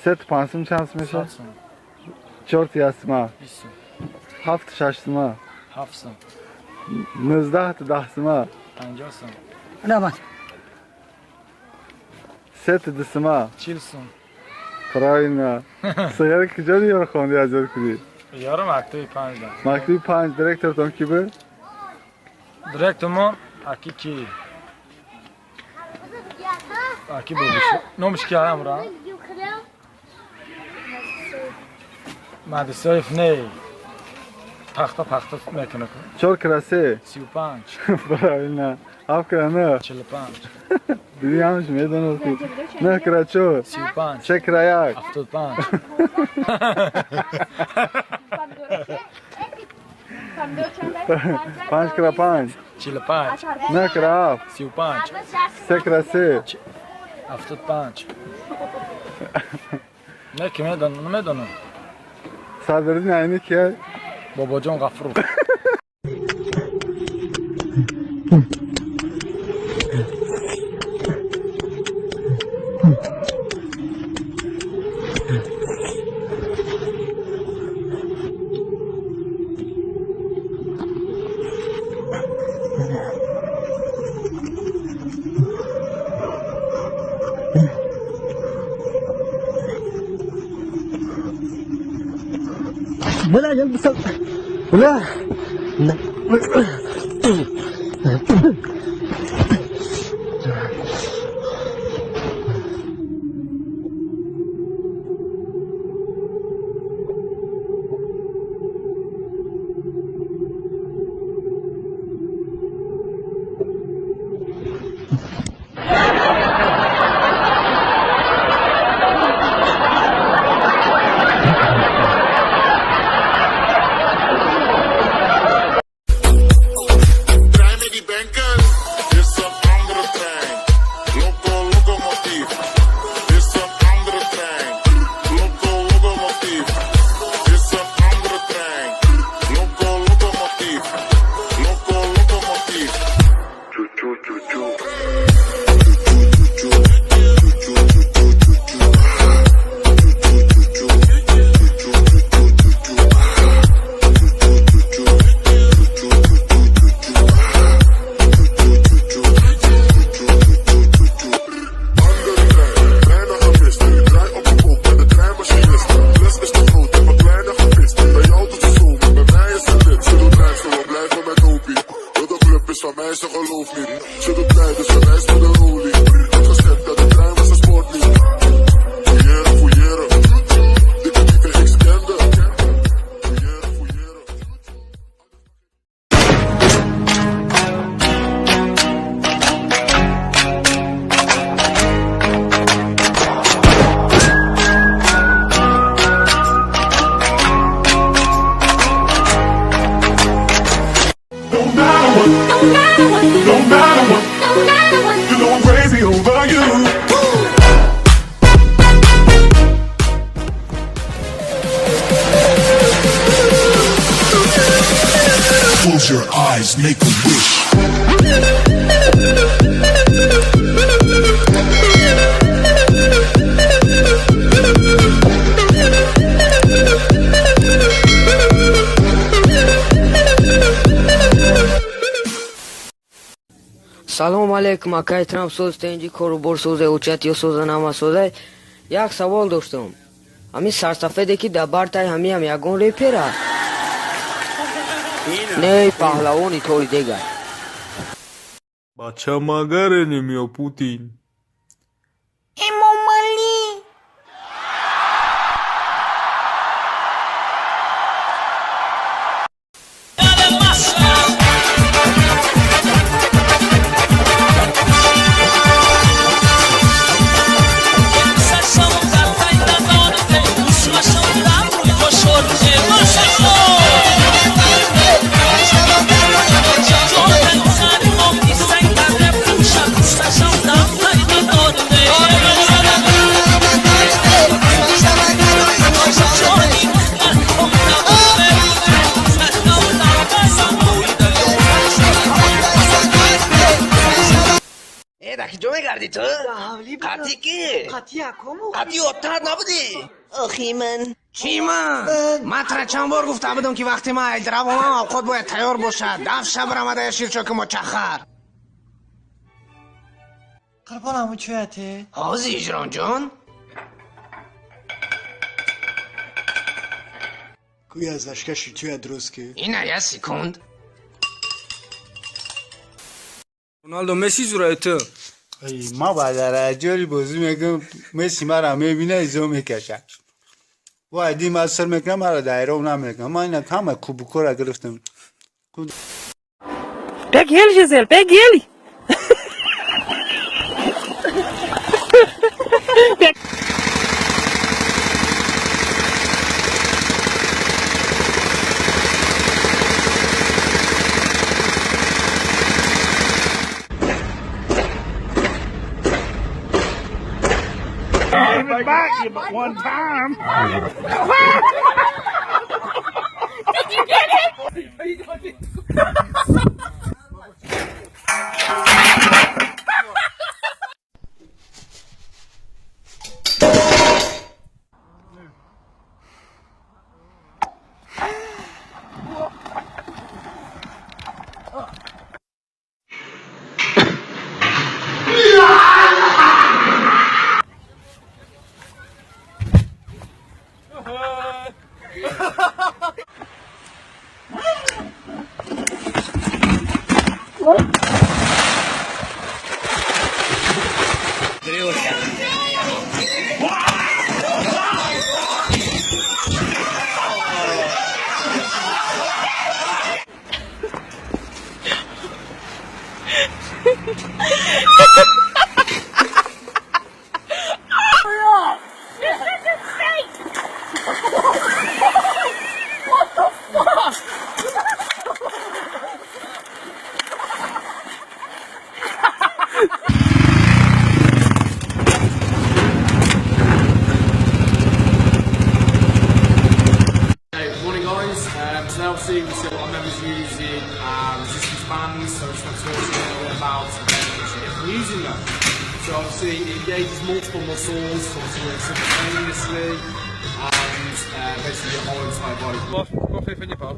Се панҷ сум чанд сум мешавад? 100 сум. Чор 1 сума? 20 сум. Ҳафт 6 сума? 7 сум. 19 10 сума? 50 сум. Раҳмат. Се 2 сума? 40 сум. Правильно. Сигари куҷо ёро хонди, аз ёд кунӣ? Ёро мактаби панҷ да. Мактаби панҷ. Директортон ки буд? Директормон аки ки, аки бобиш, номиш ки амра Мадисоев, не, пахта пахта мекунад. Чор кра се? 35. Правильно. Ҳафт кра нӯ? 45. Диди, ҳамаш медонасти. Нӯҳ кра чор? 35. Се кра як? 75. Панҷ кра панҷ? 45. Нӯҳ кра ҳафт? 35. Се кра се? 75. Не, ки медонам, намедонам. Садриддин Айнӣ кия? Бобоҷон Ғафуров. Бля, я бля. Trein met die banken, is een andere trein. Loco, locomotief, is een andere trein. Loco, locomotief, is een andere trein. Loco, locomotief, loco, locomotief. Choo choo choo choo. Choo choo choo choo choo choo. Choo choo choo choo. Choo choo choo choo choo. Choo choo choo choo choo. Choo choo choo choo choo. Andere trein, treinen gemist. Trein op een boot met de treinmachinist. Les is te groot, heb een kleine gepist. Bij jou doet ze zo, maar bij mij is het dit. Ze doet lijf, ze wil blijven met Opie. Wil de club is van mij, ze gelooft niet. Ze doet blij, dus ze reist met de rolie. Had gezegd dat de trein was een sportlied. Fouilleren, fouilleren. Dikke dieven, ik scande. Fouilleren, fouilleren. No matter what, No matter what, no matter what, no matter what. You know I'm crazy over you. Close your eyes, make a wish. Салому алейкум, акай Трамп, соз, тенҷи, корубор созе, ҳуҷҷат ё соза, нама созай. Як савол доштум: ҳамин сарсафеде, ки дар бартай, ҳамиам ягон репера не, паҳлавони тори дега? Бача, магаренем ё Путин? Эмомалӣ. мегардӣ ту? Қатъи ки? Қатъи оттар набудӣ? Охи ман. Чӣ ман? Ман тара чанд бор гуфта будам, ки вақте ман айдравонам, овқот бояд тайёр бошад. Даф шаб рамада ширчоки мочахар. Қурбонам, чӯяте? Ҳозир, Иҷронҷон. Куя зашкаши чӯя дуруст ки? Ина, я секунд. Роналдо Месси зураи ту. Ма ба дараҷаи бозӣ мекунам, Месси мара мебина, изо мекашад. Вай, ди ма сир мекунам, мара дайров намекунам. Ман ина ҳама кубокора гирифтам. Pegue ele, Gisele, pegue ele! Bite you but one time. Did you get it? This isn't safe! What the fuck? Morning guys, so obviously we see a lot of members using resistance bands, so I just want to talk to you a little bit about the benefits you get from using them. So obviously it engages multiple muscles, so obviously works simultaneously, and basically your whole entire body. Кофе, фанипа.